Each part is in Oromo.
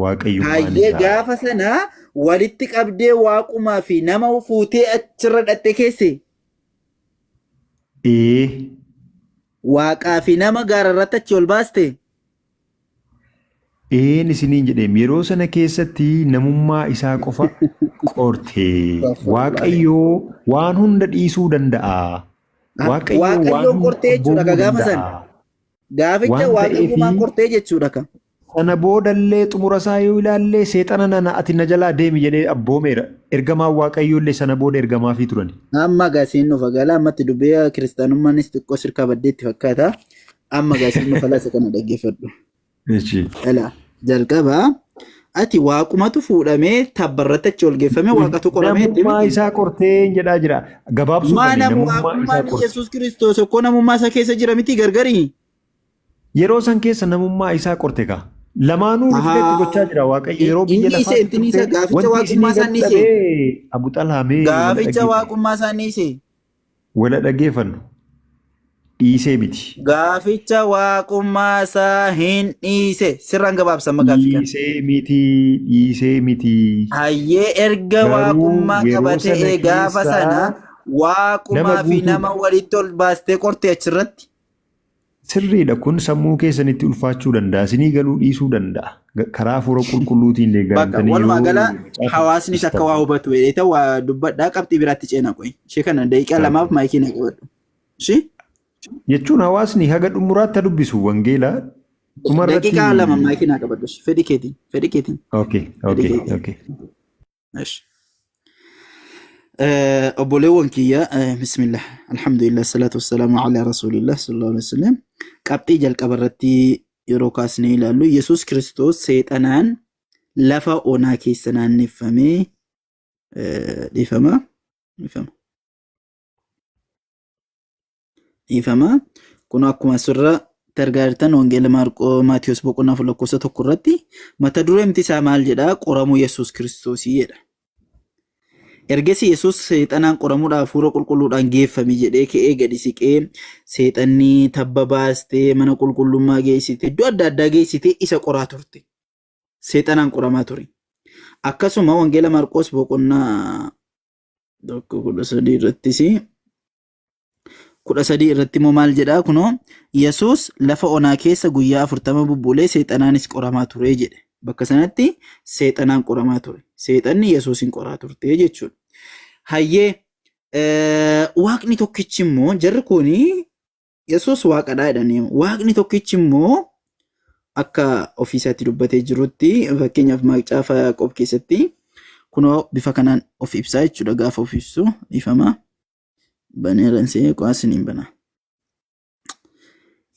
Waaqayyummaan Hayyee isaa. gaafa sana walitti qabdee waaqumaa fi nama fuutee achirra dhatte keesse. Ee. Waaqaa fi nama gaara irratti achi ol baaste. Een isiniin jedheem yeroo sana keessatti namummaa isaa qofa qorte. Waaqayyo waan hunda dhiisuu danda'a. Waaqayyo waan Waaqayyoon hunda qortee jechuudha ka abboomuu gaafa sana. danda'a. Gaaficha Waan waaqayyummaan ta'eefi qortee jechuudha ka. sana boodallee xumura isaa yoo ilaalle seexana nana ati na jalaa deemi jedhee abboomeera. Ergamaan Waaqayyoollee sana booda ergamaafii turani. Amma gasiin nuuf gala ammatti dubbii kiristaanummaanis xiqqoo sirkaa baddeetti fakkaata. Amma gasiin nuuf alaa isa kana dhaggeeffadhu. Echi. Dhala jalqaba ati waaqumatu fuudhamee tabbarratti achi ol geeffamee waaqatu qoramee itti Namummaa miti. isaa qortee jedhaa jira. Gabaabsuu Maa fani namu namummaa isaa waaqummaan qorte. Yesuus Kiristoos okkoo namummaa isaa keessa jira miti gargari. Yeroo san keessa namummaa isaa qorte kaa. Lamaanuu rifleekti Ahaa. gochaa jira Waaqayyo yeroo biyya Inni isee lafaatti intini isa turte gaaficha wanti isinii waaqummaa isaa galu inni isee. dhabee Abu Xalhaa mee wala Gaaficha dhaggeeffannu. waaqummaa isaa inni isee. Wala dhaggeeffannu. Dhiisee miti. Gaaficha waaqummaa isaa hin dhiise. Sirraan gabaabsa amma gaaffii kana. Dhiisee miti. Dhiisee miti. Hayyee erga Garuu waaqummaa yeroo qaba sana ta'ee gaafa keessa sana nama waaqumaa fi nama guutuudha. walitti ol baastee qorte achirratti. Sirriidha kun sammuu keessanitti ulfaachuu danda'a. Isinii galuu dhiisuu danda'a. Karaa hafuura qulqulluutiin Bakka deeggaramtanii walumaa yoo gala macaafa hawaasnis akka waa dubbistan. hubatu jedhee waa dubbadhaa qabxii biraatti ceena qoy. Ishee kana daqiiqaa lamaaf maayikii na qabadhu. Ishee Jechuun hawaasni haga dhumuraatti ha dubbisu wangeela dhumarratti. daqiiqaa 2 maayikii na qabadhu. Ishee fedhi keetiin fedhi keetiin Okay, fedhi okay, keetiin. okay. Esh. Obboleewwan kiyya, bismillah, alhamdulillah, salaatu wassalaamu ala rasuulillah sallallahu alaihi wasallam. Qabxii jalqaba irratti yeroo kaasnee ilaallu Yesuus Kiristoos seexanaan lafa onaa keessa naanneffamee dhiifama dhiifama dhiifama. Kun akkuma asirra argaa jirtan Wangeela Maarqoo Maatiyos boqonnaa 4 lakkoofsa 1 irratti mata dureen isaa maal jedha? Qoramuu Yesuus Kiristoosii jedha. Ergasii Yesuus seexanaan qoramuudhaaf hafuura qulqulluudhaan geeffame jedhee ka'ee gadi siqee seexanni tabba baastee mana qulqullummaa geessite iddoo adda addaa geessitee isa qoraa turte. Seexanaan qoramaa ture. Akkasuma Wangeela Maarqoos boqonnaa 1 13 irrattis 13 irratti immoo maal jedhaa kunoo Yesuus lafa onaa keessa guyyaa 40 bubbulee seexanaanis qoramaa ture jedhe. Bakka sanatti seexanaan qoramaa ture. Seexanni Yesuusin qoraa turte jechuudha. Hayyee waaqni tokkichi immoo jarri kun Yesuus waaqadha jedhanii waaqni tokkichi immoo akka ofiisaatti dubbatee jirutti fakkeenyaaf macaafa Yaaqoob keessatti kunoo bifa kanaan of ibsaa jechuudha gaafa of ibsu dhiifama. Baneeran see qo'aasiniin bana.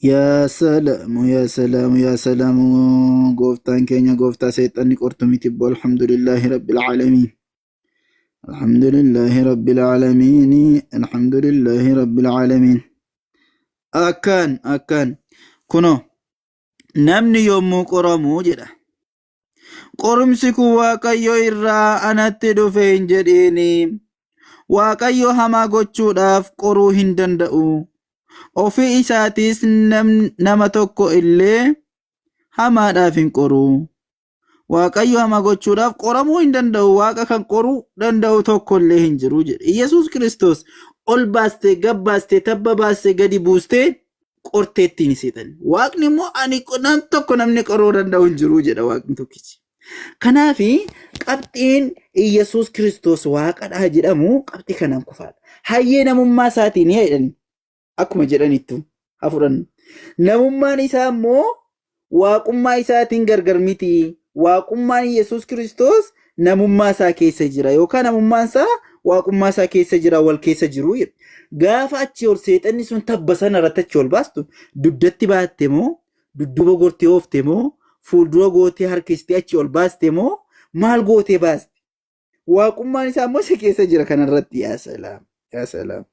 Yaa salaamu yaa salaamu yaa salaamu gooftaan keenya gooftaa seexanni qortu miti bbo alhamdulillaahi rabbil aalamiin. Alhamdulillaahi rabbil aalamiin alhamdulillaahi rabbil aalamiin. Akkaan akkaan kunoo namni yommuu qoramu jedha. Qorumsi kun Waaqayyo irraa anatti dhufe hin jedhiini. Waaqayyo hamaa gochuudhaaf qoruu hin danda'u. Ofii isaatiis nama tokko illee hamaadhaaf hin qoru. Waaqayyo hamaa gochuudhaaf qoramuu hin danda'u. Waaqa kan qoruu danda'u tokko illee hin jiru jedhe. Yesuus Kiristoos ol baastee, gab baastee, tabba baastee, gadi buustee qorteettiin seexanni. Waaqni immoo ani nam tokko namni qoruu danda'u hin jiru jedha waaqni tokkichi. Kanaaf qabxiin Iyyasuus Kiristoos waaqadha jedhamu qabxii kanaan kufaadha. Hayyee namummaa isaatiin jedhan akkuma jedhanittu haa fudhannu. Namummaan isaa immoo waaqummaa isaatiin gargar miti. Waaqummaan Yesuus Kiristoos namummaa isaa keessa jira yookaan namummaan isaa waaqummaa isaa keessa jira wal keessa jiru jedha. Gaafa achi ol seexanni sun tabba sana irratti achi ol baastu dugdatti baatte moo dudduuba gortee oofte moo fuuldura gootee harkistee achi ol baaste moo maal gootee baaste? Waaqummaan isaa immoo isa keessa jira kanarratti yaa salaam yaa salaam.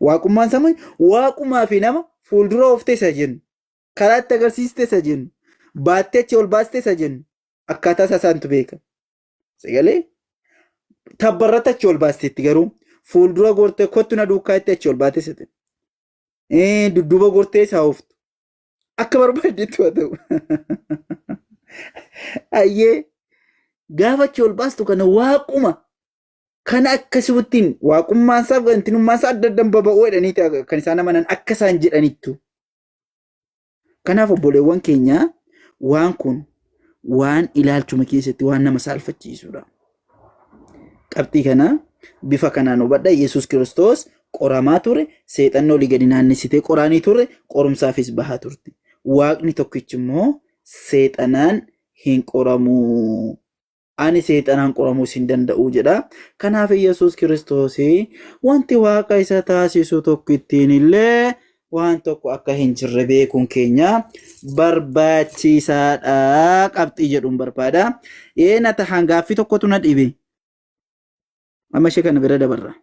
Waaqummaan isaa immoo waaqumaa fi nama fuuldura ooftee isa jennu karaa itti agarsiiste isa jennu baattee achi ol baaste isa jennu akkaataa isaa isaantu beeka. Sagalee tabbarratti achi ol baasteetti garuu fuuldura gortee kottu na duukaa itti achi ol baate isa jennu. Dudduuba gortee isaa ooftu. Akka barbaaddetti haa ta'u. Ayyee gaafa achi ol baastu kana waaquma kana akkasumattiin waaqummaan isaa wantinummaan isaa adda addan baba'uu jedhanii kan isaan amanan akka isaan jedhanittu. Kanaaf obboleewwan keenya waan kun waan ilaalchuma keessatti waan nama saalfachiisudha. Qabxii kana bifa kanaan hubadha. Yesuus Kiristoos qoramaa ture, seexanni olii gadi naannessitee qoraanii ture, qorumsaafis bahaa turte. Waaqni tokkichi immoo seexanaan hin qoramu. Ani seexanaan qoramuus hin danda'u jedha. Kanaaf Yesuus Kiristoos wanti Waaqa isa taasisu tokkittiin illee waan tokko akka hin jirre beekuun keenya barbaachisaadha qabxii jedhuun barbaada. Ee na tahaan gaaffii tokkotu na dhibe. Amma ishee kana bira dabarra.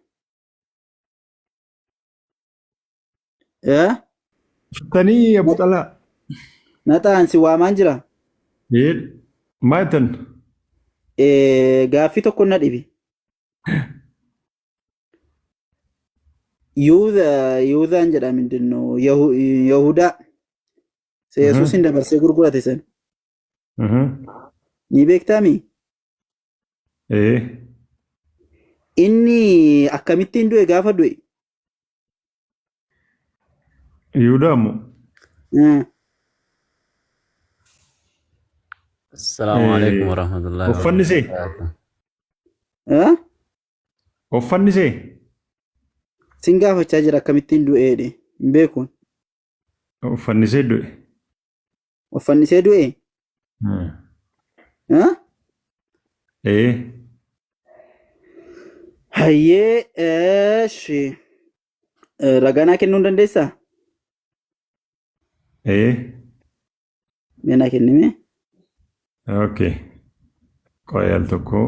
Ee Tanii Abu Xalaa. na tahaan si waamaan jira. Ee maal jettan? Ee gaaffii tokko na dhibe. Yuuda Yuudaan jedha mindinno Yahudaa. Isa Yesuusin dabarsee gurgurate san. Ni beektaami? Ee Inni akkamittiin du'e gaafa du'e? Yihudaa moo? Assalamu alaikum warahmatullahi Uffanni see? wabarakatuh. Eh? Uffanni see? Sin gaafachaa jira akkamittiin du'e jedhe. Hin beeku. Uffanni see du'e. Uffanni see du'e? Eh? Ee. Hayyee eeshi. Ragaa naa kennuu hin dandeessaa? Ee. Mee naa kennime. Okay. Qo'ee al tokko.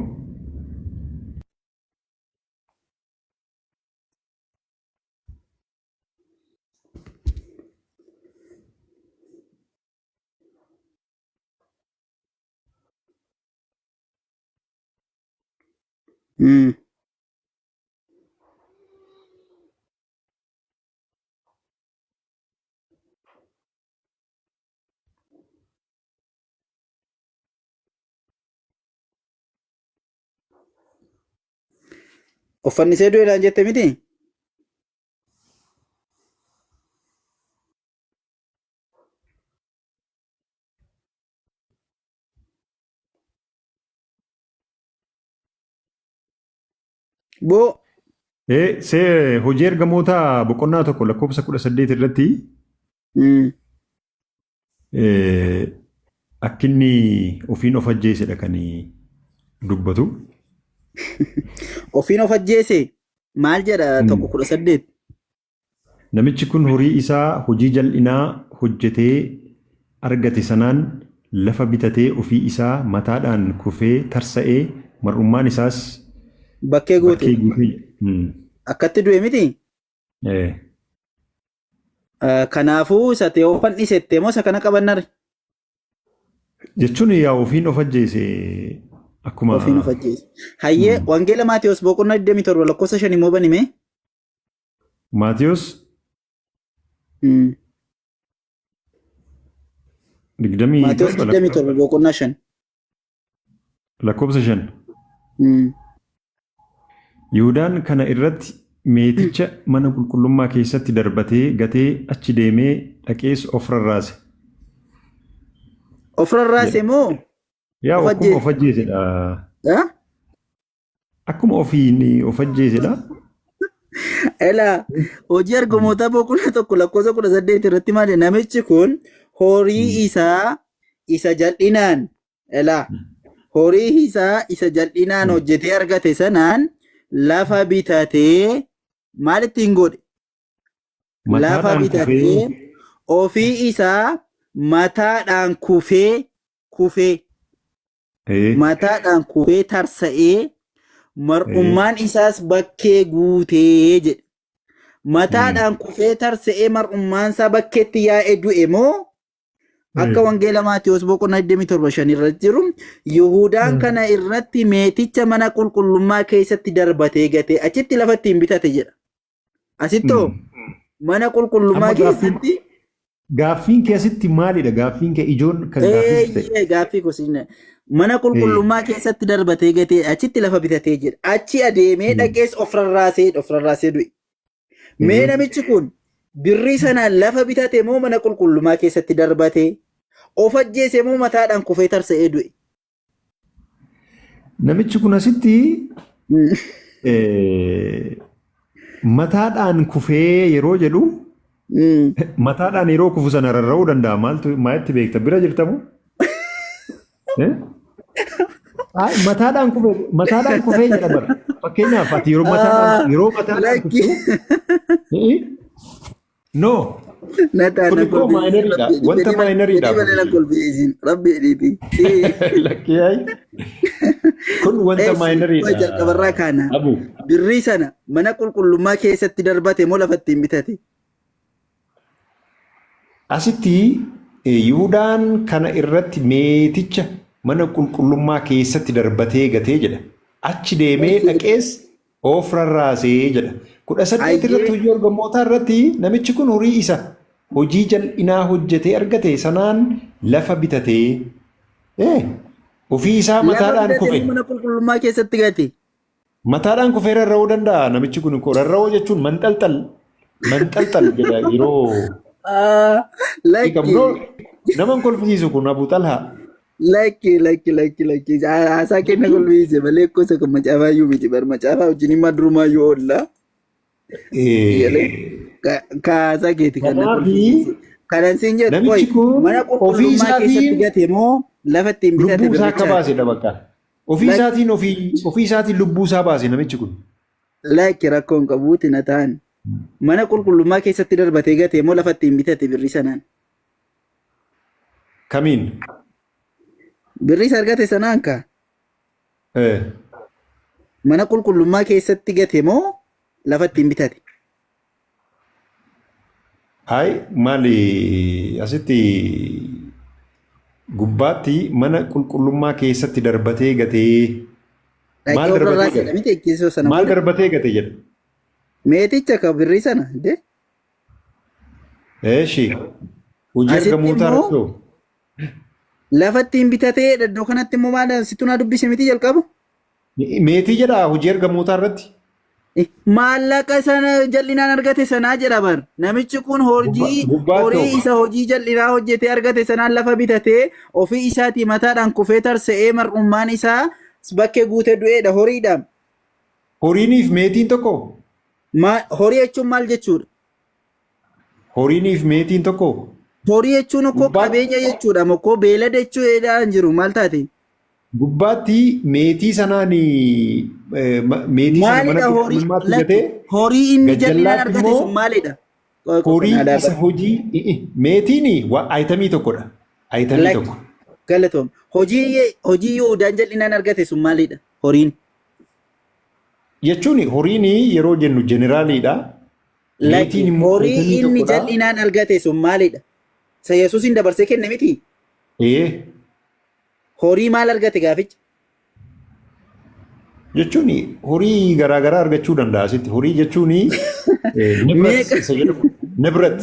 Uffanni ishee du'eedhaan jette miti? Boo Ee, see hojii ergamootaa boqonnaa 1 lakkoofsa 18 irratti akka inni ofiin of ajjeesedha kan dubbatu. Ofiin of ajjeese maal jedha 1:18? Namichi kun horii isaa hojii jal'inaa hojjetee argate sanaan lafa bitatee ofii isaa mataadhaan kufee tarsa'ee mar'ummaan isaas Bakkee guute. bakkee guutee. Akkatti du'e miti? Ee. Kanaafuu isa ta'e of fannisette moo isa kana qabannare? Jechuun yaa ofiin of ajjeese akkuma. Ofiin of ajjeese. Hayyee Wangeela Maatewos boqonnaa 27 lakkoofsa 5 immoo banime. Maatiyos digdamii Maatewos torba 27 boqonnaa 5. Lakkoofsa 5. Yihudaan kana irratti meeticha mana qulqullummaa keessatti darbatee gatee achi deemee dhaqees of rarraase. Of rarraase moo? Yaa Of akkuma ajjeese. of ajjeesedha. Ah? Akkuma ofiin of ajjeesedha. Elaa hojii ergamootaa boqonnaa 1 lakkoofsa 18 irratti maali namichi kun horii isaa isa jal'inaan elaa horii isaa isa jal'inaan hojjetee argate sanaan lafa bitatee maal ittiin godhe lafa Mataadhaan bitatee kufee ofii isaa mataadhaan kufee kufee mataadhaan kufee tarsa'ee mar'ummaan isaas bakkee guutee jedhe. Mataadhaan kufee tarsa'ee mar'ummaan isaa bakkeetti yaa'ee du'e moo akka wangeela Maatiyos boqonnaa 27 5 irra jiru Yihudaan kana irratti meeticha mana qulqullummaa keessatti darbatee gate achitti lafa ittiin bitate jedha. Asittoo mana qulqullummaa Amma gaaffiin keessatti Gaaffiin kee asitti maalidha? Gaaffiin kee ijoon kan gaaffii ta'e. Eeyyee, gaaffii gosin mana qulqullummaa keessatti darbatee gatee achitti lafa bitatee jira. Achi adeemee dhaqees of rarraasee du'e. Mee namichi kun birrii sanaan lafa bitate moo mana qulqullummaa keessatti darbatee of ajjeese moo mataadhaan kufee tarsa'ee du'e? Namichi kun asitti mataadhaan kufee yeroo jedhu, mataadhaan yeroo kufu sana rarra'uu danda'a. Maaltu maalitti beekta? Bira jirtamu? Eh? Ay, mataadhaan kufee, mataadhaan kufee jedha bara. Fakkeenyaaf ati yeroo mataadhaan, yeroo mataadhaan Lakki. kuftu. Eh? No. Nataa Kun na immoo kolfisiisin. minoriidha. Rabbi Wanta fedhii malee minoriidha fedhii malee na kun. kolfisiisin. Rabbi jedhiiti. Lakkii ay. Kun wanta Eessi minoriidha. jalqabarraa kaana. Abu. Birrii sana mana qulqullummaa keessatti darbate moo lafa ittiin bitate? Asitti Yihuudaan kana irratti meeticha mana qulqullummaa keessatti darbatee gatee jedha. Achi deemee dhaqees of rarraasee jedha. 18 irratti, hojii ergamootaa irratti, namichi kun horii isa hojii jal'inaa hojjetee argate sanaan lafa bitatee ofii isaa Lafa mataadhaan bitate kufe. moo mana qulqullummaa keessatti gate? Mataadhaan kufee rarra'uu danda'a namichi kun. Rarra'uu jechuun manxalxal manxalxal jedha yeroo Lakki. hiikamnu. Nama hin kolfisiisu kun, Abu Xalhaa. Lakki, lakki, lakki, lakki, haasaa kenna kolfisiise malee gosa kun macaafaa iyyuu miti bar, macaafaa wajjin himma durumaayyuu oolla. Kaasaa keeti kan na Kanaafi kolfisiise. Kanan siin jedhu namichi qoy kun mana ofii qulqullummaa keessatti isaatiin gate moo lafa ittiin bitate lubbuu isaa akka birrichaan? baasedha bakka. Ofii Lakki. isaatiin, ofii isaatiin lubbuu isaa baase namichi kun. Lakki, rakkoon qabuuti na ta'an. Mana qulqullummaa keessatti darbatee gate moo lafa ittiin bitate birrii sanaan? Kamiin? Birrii isa argate sanaan ka mana qulqullummaa keessatti gate moo lafa ittiin bitate? Hayi, maali, asitti gubbaatti mana qulqullummaa keessatti darbatee gatee maal Dhaqee of darbatee rarraasedha gate? miti eeggisoo sana Maal booda. darbatee gate jedha? Meeticha ka birrii sana de Eeshi. Hojii Asitti ergamootaa immoo irratti hoo? lafa ittiin bitatee iddoo kanatti immoo maal situ naa dubbise miti jalqabu? Meetii jedha hojii ergamootaa irratti. Maallaqa sana jal'inaan argate sanaa jedha bar. Namichi kun hojii Gubbaatti horii hoo? isa hojii jal'inaa hojjetee argate sanaan lafa bitatee ofii isaatii mataadhaan kufee tarsa'ee mar'ummaan isaa bakkee guutee du'eedha horiidha. Horiiniif meetiin tokko? Horii jechuun maal jechuudha? Horiiniif meetiin tokko? Horii jechuun okkoo qabeenya jechuudha. Mokkoo beelada jechuudhaan jiru maal taate? Gubbaatti meetii sanaan, meetii sana mana Maalidha horii? qulqullummaatti Lakki, gatee horii inni jal'inaan gajjallaatti argate immoo sun maalidha? Qoy, qoy, horii naa isa dhaabadhu. hojii meetiin itemii tokkodha. Itemii Lakki, tokko. galatoom. Hojii Yihuudaan jal'inaan argate sun maalidha? Horiin. Jechuun horiin yeroo jennu generaliidha. Lakki, Meetiin immoo horii itemii inni tokkodha. jal'inaan argate sun maalidha? Isa Yesuusin dabarsee kenne miti? Ee. Horii maal argate gaaficha? Jechuun horii garaagaraa argachuu danda'a asitti. Horii jechuun nibrat Meeqa? isa jedhamu. Nibrat.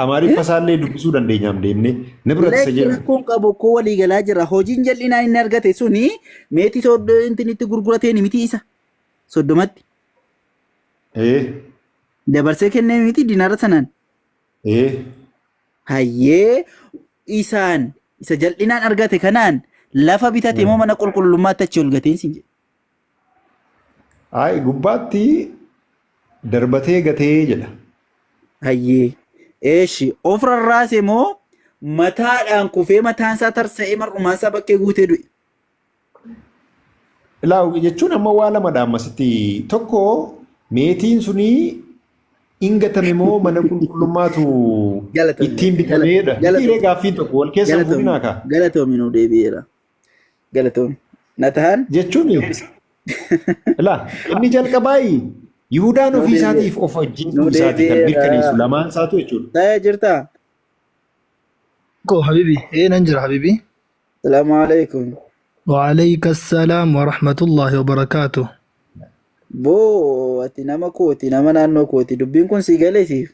Amaariffa isaallee dubbisuu dandeenyaam deemnee. Nibrat isa Lakki, jedhamu. rakkoon qabu koo walii galaa jira. Hojiin jal'inaan inni argate suni meetii soddoma itti gurgurateen miti isa 30tti. Dabarsee kennee miti dinaara sanaan. Ee. Hayyee, isaan isa jal'inaan argate kanaan lafa bitate moo mana qulqullummaatti achi ol gateen siin jedhe. Ay, gubbaatti darbatee gatee jedha. Hayyee. Eeshi, of rarraase moo mataadhaan kufee mataan isaa tarsa'ee mar'umaan isaa bakkee guutee du'e? Ilaa, jechuun amma waa lamadha ammasitti. Tokko, meetiin suni hin gatame moo mana qulqullummaatu Galatoomi. ittiin bitameedha. Galatoomi. Dhiiree gaaffiin tokko wal keessa hin Galatoomi. fuudhinaa kaa. Galatoomi, nuu deebi'eera. Galatoomi. Na tahan Jechuun ilaa, inni jalqabaayi Yihudaan Nuu ofii deebi'eera. isaatiif of ajjeesuu Nuu isaati kan deebi'eera. mirkaneessu lamaan isaatu jechuudha. Ta'ee jirtaa? Ko habibi, nan jira habibi. Salaamu alaikum. وعليك السلام ورحمة الله وبركاته. Boo, ati nama kooti, nama naannoo kooti. Dubbiin kun sii galee siif.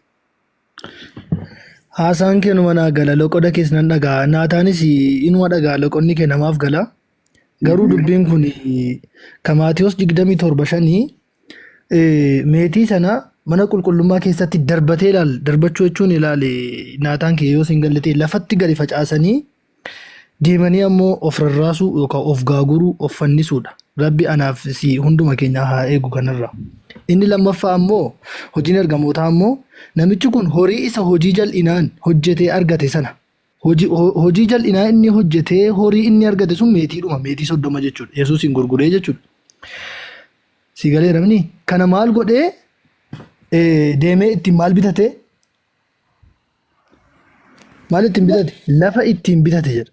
Haasaan kee numa naa gala loqoda kees nan dhaga'a. Naataanis inuma dhaga'a loqonni kee namaaf gala. Garuu dubbiin kun ka Maatiyos 27:5 meetii sana mana qulqullummaa keessatti darbatee ilaal darbachuu jechuun ilaali naataan kee yoo siin galle ta'e lafatti gadi facaasanii deemanii ammoo of rarraasuu yookaan of gaaguruu of fannisuudha. Rabbi anaaf si hunduma keenya haa eegu kanarraa. Inni lammaffaa ammoo hojiin ergamootaa ammoo namichi kun horii isa hojii jal'inaan hojjetee argate sana hojii hojii jal'inaa inni hojjetee horii inni argate sun meetiidhuma meetii 30 jechuudha. Yesuusiin gurguree jechuudha. Si galeera mini kana maal godhee deemee ittiin maal bitate? Maal ittiin bitate? Lafa ittiin bitate jedha.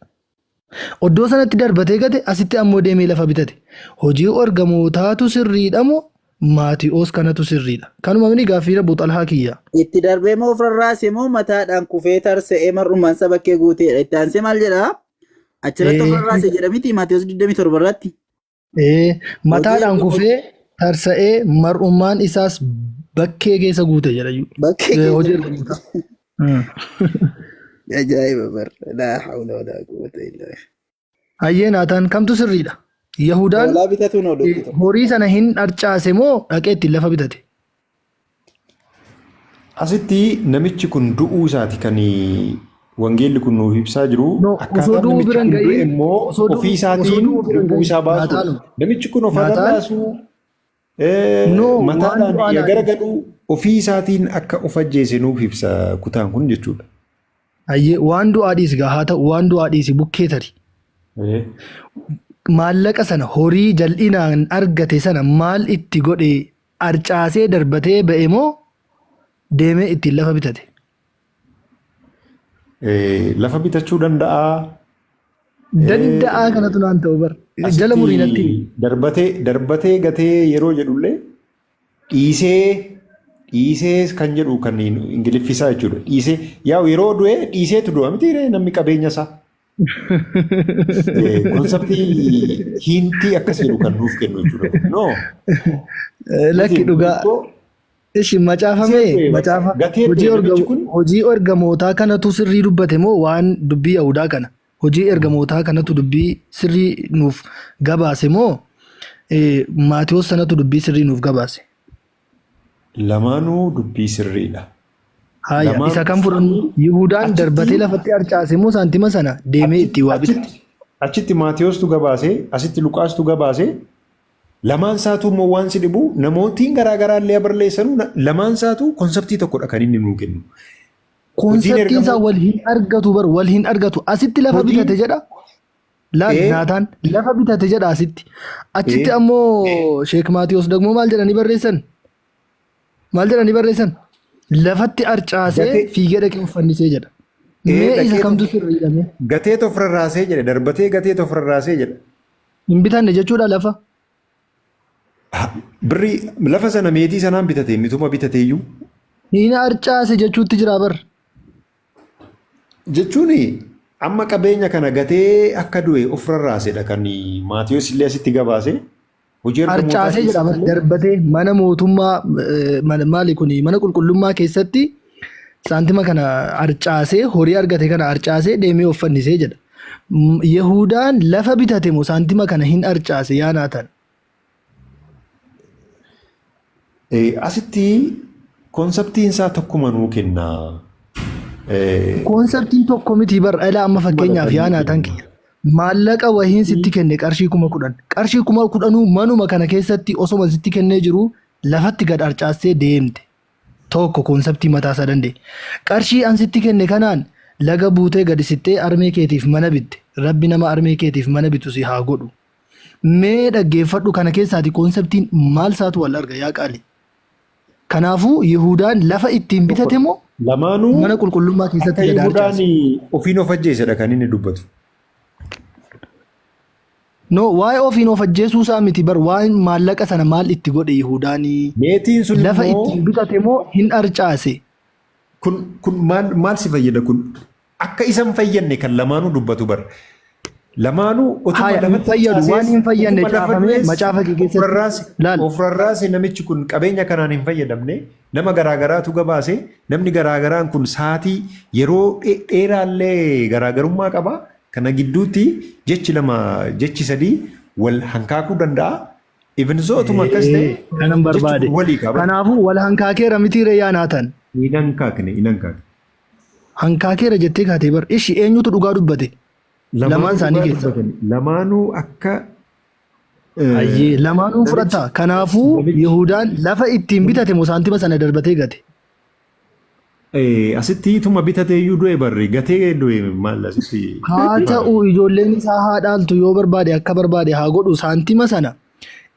Oddoo sanatti darbatee gate asitti ammoo deemee lafa bitate. Hojii ergamootaatu sirriidha moo Maati'oos kanatu sirriidha? Kanuma mini gaaffii Abu Xalhaa kiyya. Itti darbee moo of rarraase moo mataadhaan kufee tarsa'ee mar'ummaan saba kee guuteedha. Itti aansee maal jedha? Achirratti of rarraase jedha miti Maatiyoos 27 irratti. Ee, mataadhaan kufee tarsa'ee mar'ummaan isaas bakkee keessa guute jedha iyyuu. Bakkee Ee, keessa hojii guute. ergamootaa. Ajaa'iba bar. Laa hawla walaa quwwata illaa billah. Hayyee Naataan kamtu sirriidha? Yahudaan Hoolaa bitatuun oolu eh, tokko. horii sana hin arcaase moo dhaqee ittiin lafa bitate? Asitti namichi kun du'uu isaati kan wangeelli kun nuuf ibsaa jiru. No, osoo Akkaataan du'uu namichi bira hin kun du'e ga'iin immoo osoo ofii du'uu osoo isaatiin du'uu bira hin lubbuu ga'iin isaa baasuudha. Naataanuma. Namichi kun of Naataan rarraasuu, no waan mataadhaan du'aa naa gara dhiisi. galuu ofii isaatiin akka of ajjeese nuuf ibsa kutaan kun jechuudha. Hayyee waan du'aa dhiisi gaa haa ta'u waan du'aa dhiisi bukkee tari. Maallaqa sana horii jal'inaan argate sana maal itti godhe arcaasee darbatee ba'e moo deemee ittiin lafa bitate? Lafa bitachuu danda'a. Danda'aa kanatu naan ta'u bar. Jala murii natti himi. Darbatee darbatee gatee yeroo jedhullee dhiisee dhiisee kan jedhu kan ingiliffisaa jechuudha. Dhiisee yaa'u yeroo du'e dhiiseetu du'a miti namni qabeenya isaa. Konseptii hiintii akkas jedhu kan nuuf kennu jechuudha. No. Lakki dhugaa. Ishi macaafamee macaafa Gatee hojii du'e namichi kun hojii ergamootaa kanatu sirrii dubbate moo waan dubbii Yahudaa kana hojii ergamootaa kanatu dubbii sirrii nuuf gabaase moo Maatiyoos sanatu dubbii sirrii nuuf gabaase? Lamaanuu dubbii sirriidha. Haaya Lamaan isa kam fudhannu? Yihudaan achitti darbatee lafatti harcaase moo saantima sana deemee ittiin waa bitate? achitti achitti Maatiyoostu gabaase asitti Luqaastu gabaase lamaan isaatuu immoo waan si dhibu namootiin garaa garaa illee barreessanu lamaan isaatuu konseptii tokkodha kan inni nuu kennu. Hojiin Konseptiin isaa ergamoota wal hin argatu bar wal hin argatu. Asitti lafa hojiin bitate jedha. Laal ee Naataan lafa bitate jedha asitti. Achitti ee ammoo Sheek Maatiyos dagmoo maal jedhanii barreessan? Maal jedhanii barreessan? Lafatti arcaasee gatee fiigee dhaqee of fannisee jedha. ee Mee isa dhaqee kamtu sirriidha mee? gatee of rarraasee jedhe darbatee gatee of rarraasee jedha. Hin bitanne jechuudha lafa. Birrii lafa sana meetii sanaan bitate mituma bitateeyyuu. Hin arcaase jechuutti jira bar. Jechuun amma qabeenya kana gatee akka du'e of rarraasedha kan Maatiyos illee asitti gabaase. Hojii ergamootaa Arcaasee jedha keessatti illee darbatee mana mootummaa maali kuni mana qulqullummaa keessatti saantima kana arcaasee horii argate kana arcaasee deemee of fannisee jedha. Yehudaan lafa bitate moo saantima kana hin arcaase yaa Naatan? Asitti konseptiin isaa tokkuma nuu kenna. Konseptiin tokko miti bar ilaa amma fakkeenyaaf yaa Naataan kiyya. Maallaqa wahiin sitti kenne qarshii 10,000. Qarshii 10,000 manuma kana keessatti osoma sitti kennee jiru lafatti gad arcaassee deemte. Tokko konseptii mataa isaa danda'e. Qarshii an sitti kenne kanaan laga buutee gadi sittee armee keetiif mana bitte. Rabbi nama armee keetiif mana bitu si haa godhu. Mee dhaggeeffadhu kana keessaati konseptiin maal isaatu wal arga yaa qaali. Kanaafuu Yihudaan lafa ittiin bitate moo Lamaanuu mana qulqullummaa akka keessatti gad Yihudaan harcaase? ofiin of ajjeesedha kan inni dubbatu. No, waa'ee ofiin of ajjeesuu isaa miti bar waa'een maallaqa sana maal itti godhe Yihudaanii? Meetiin sun Lafa immoo ittiin bitate moo hin arcaase? kun maal si fayyada kun akka isa hin fayyadne kan lamaanuu dubbatu bar. Lamaanuu otuma Haaya, hin lafatti fayyadu. Waan facaasees hin fayyadne otuma lafa caafamee du'es macaafa kee of keessatti rarraase laal. of rarraase namichi kun qabeenya kanaan hin fayyadamne nama garaagaraatu gabaase namni garaagaraan kun saatii yeroo dheeraallee garaagarummaa qaba. Kana gidduutti jechi lama jechi sadii wal hankaakuu danda'a. Even so otuma akkas ta'e Ee, kanan jechi barbaade. kun walii qaba. Kanaafuu wal hankaakeera mitiiree yaa Naataan. Hin hankaakne hin hankaakne. Hankaakeera jettee kaatee bar. Ishi eenyutu dhugaa dubbate? Lamaan Lamaanuu isaanii dhugaa keessaa. dubbatan. Lamaanuu akka Hayyee lamaanuu namichi fudhatta. Kanaafuu namichi Yihudaan lafa ittiin bitate moo saantima sana darbatee gate? Asitti ituma bitatee iyyuu du'e barri gatee du'e maal asitti Haa ifaadha. ta'u ijoolleen isaa haa dhaaltu yoo barbaade akka barbaade haa godhu saantima sana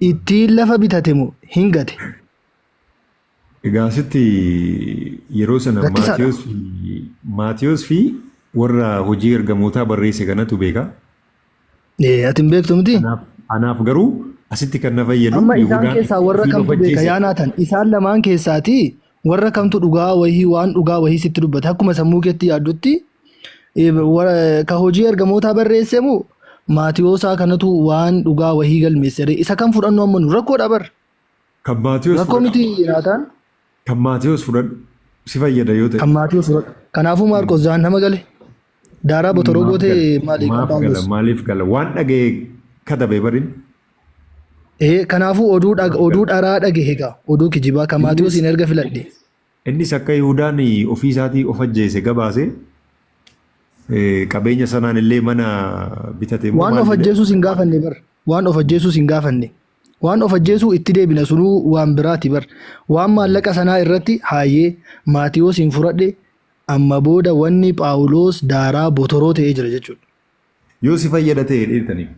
ittiin lafa bitate moo hin gate. Egaa asitti yeroo sana Rakkisaadha. Maatiyos fi Maatiyos fi warra hojii ergamootaa barreesse kanatu beeka. Ati hin beektu miti? Anaaf garuu asitti kan na fayyadu Amma isaan Yihudaan keessaa warra ofiin of kamtu beeka ajjeese. yaa Naatan? Isaan lamaan keessaatii warra kamtu dhugaa wahii waan dhugaa wahii sitti dubbate akkuma sammuu keetti yaaddutti ka hojii ergamootaa barreesse moo Maatiyoosaa kanatu waan dhugaa wahii galmeesse ree? Isa kam fudhannu amma nu rakkoodha bar. Kan Maatiyos Rakkoo fudhadhu. miti Naataan? Kan Maatiyos fudhadhu. Si fayyada yoo ta'e. Kan Maatiyos fudhadhu. Kanaafuu Maarqos jahannama gale. Daaraa botoroo Maaf gootee gala? maali kan Maaf gala? Phaawulos? Maaliif gala? Waan dhaga'e katabe barin. Ee kanaafuu oduu Maaf oduu gala? dharaa dhagahe egaa oduu kijibaa kan Innis Maatiyosiin erga filadhe. innis akka Yihudaan ofii isaatii of ajjeese gabaase qabeenya sanaan illee mana bitate immoo Waan maal of jedhe? ajjeesuus hin gaafanne bar. Waan of ajjeesuus hin gaafanne. Waan of ajjeesuu itti deebina sunuu waan biraati bar. Waan maallaqa sanaa irratti haayee Maatiyosiin furadhe amma booda wanni Phaawulos daaraa botoroo ta'ee jira jechuudha. Yoo si fayyada ta'e dheertaniif.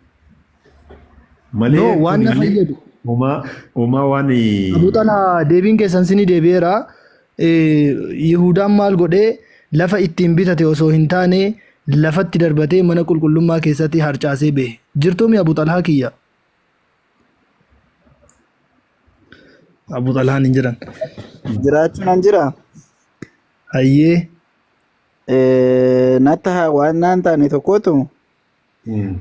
Malee No, waan kun na fayyadu. homaa homaa waan Abu Xalhaa deebiin keessan sinii deebi'eera. Yihudaan maal godhee lafa ittiin bitate osoo hin taane lafatti darbatee mana qulqullummaa keessatti harcaasee bahe. Jirtoomi Abu Xalhaa kiyya? Abu Xalhaan hin jiran. Jiraachuun an jira. Hayyee. Natti haa waan naan taane tokkotu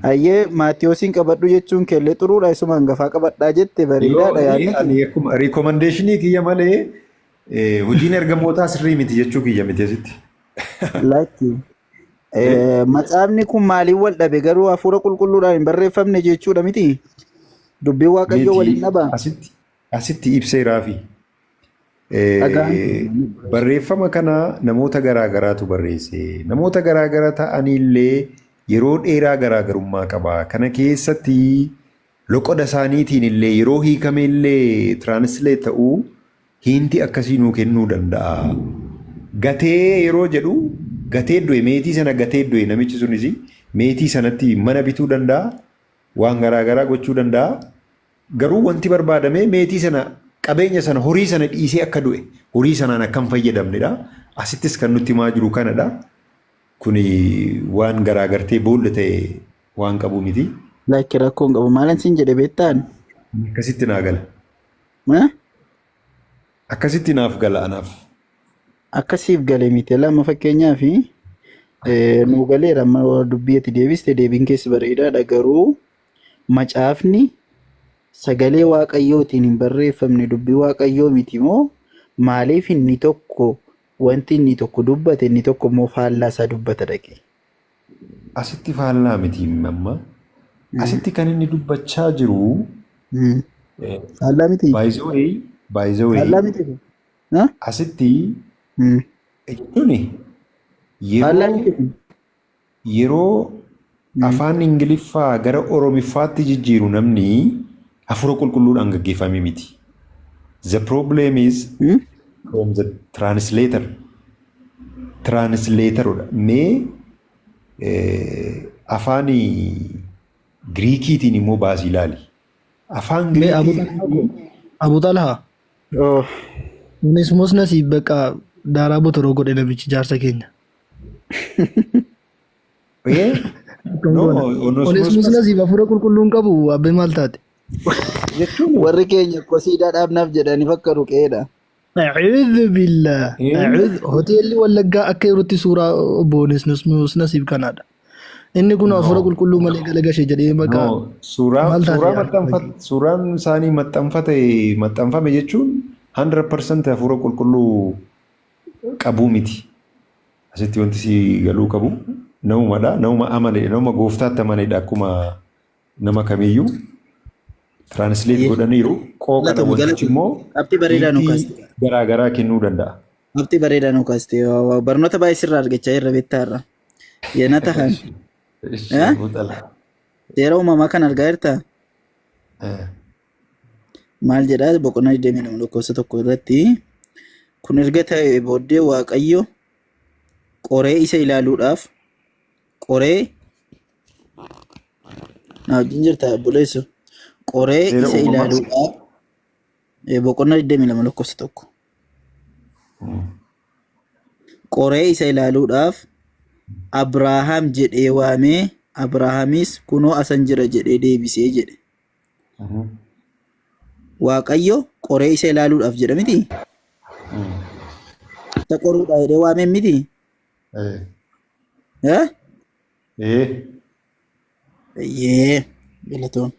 hayyee Maatiyoosiin qabadhu jechuun keellee xuruudha isuma hangafaa qabadhaa jette Yoo bareedaadha yaadni kee. ani akkuma rikomandeeshinii kiyya malee hojiin ergamootaa sirrii miti jechuu kiyya miti asitti. Lakki. Macaafni kun maaliin wal dhabe garuu hafuura qulqulluudhaan hin barreeffamne jechuudha miti. Dubbiin Waaqayyoo waliin Miti dhaba. asitti asitti ibseeraafi. Dhagaan Barreeffama kana namoota garaa garaatu barreesse. Namoota garaa gara ta'anillee yeroo dheeraa garaagarummaa qaba. Kana keessatti loqoda isaaniitiin illee yeroo hiikame illee translate ta'uu hiinti akkasii nuu kennuu danda'a. Gatee yeroo jedhu gatee du'e meetii sana gatee du'e namichi sunis meetii sanatti mana bituu danda'a. Waan garaa garaa gochuu danda'a. Garuu wanti barbaadame meetii sana qabeenya sana horii sana dhiisee akka du'e horii sanaan akka hin fayyadamnedha. Asittis kan nutti himaa jiru kanadha. Kuni waan garaagartee boolla ta'e waan qabu miti. Lakki rakkoo hin qabu. Maalan siin jedhe beektaan? Akkasitti naa gala. Eh? Akkasitti naaf gala anaaf. Akka siif gale miti. Lama fakkeenyaaf nuu galeera amma dubbii ati deebiste deebiin keessi bareedaadha garuu Macaafni sagalee Waaqayyootiin hin barreeffamne dubbii Waaqayyoo miti moo maaliif inni tokko wanti inni tokko dubbate inni tokko immoo faallaa isaa dubbata dhaqee? Asitti faallaa miti amma. Asitti kan inni dubbachaa jiru Faallaa miti? by the way, by the way, Faallaa miti? Ha? asitti jechuun Faallaa yeroo miti kun? Yeroo afaan Ingiliffaa gara Oromiffaatti jijjiiru namni hafuura qulqulluudhaan gaggeeffame miti. The problem is from the translator. Translatorudha. Mee afaan Giriikiitiin immoo baasii ilaali. Afaan Mee Abu Giriikii Xalhaa Abu Xalhaa Oh. Onesmoos Nasiib bakka daaraa botoroo godhe namichi jaarsa keenya. Eh? Akkam No, goona? Onesmoos Onesmoos Nasiib hafuura qulqulluu hin qabu abbee maal taate? jechuun Warri keenya kosiidhaa dhaabnaaf jedhanii bakka ruqeedha. A'uudhu billah. eh? A'uudhu hoteelli Wallaggaa akka jirutti suuraa obbo Onesmoos Nasiib kanaadha. Inni kun hafuura No. qulqulluu malee galagashe jedhee maqaa No, suuraa maal taate suuraa yaa maxxanfat suuraan isaanii maxxanfate maxxanfame jechuun 100% hafuura qulqulluu qabuu miti. Asitti wanti si galuu qabu namumadha. Namuma amanedha. Namuma gooftaatti amanedha akkuma nama kamiyyuu. Translate godhaniiru. Qooqadha Galatoomi wantichi galatoomi. immoo Qabxii bareedaa nu hiikii kaaste. garaa garaa kennuu danda'a. Qabxii bareedaa nu kaaste. Barnoota baay'ee sirraa argachaa jirra beektaa irra. Yeena tahan. Ishi buxala. Seera uumamaa kan argaa jirtaa? Maal jedhaa boqonnaa 22 lakkoofsa 1 irratti kun erga ta'e booddee Waaqayyo qoree isa ilaaluudhaaf qoree na wajjin jirta obboleessu qoree Seera isa uumamaa. ilaaluudhaaf boqonnaa 22 lakkoofsa 1 qoree isa ilaaluudhaaf Abrahaam jedhee waamee Abrahaamis kunoo asan jira jedhee deebisee jedhe. Waaqayyo qoree isa ilaaluudhaaf jedha miti? Isa qoruudha jedhee waamee miti? Eh? Eh. Eeyyee galatoom.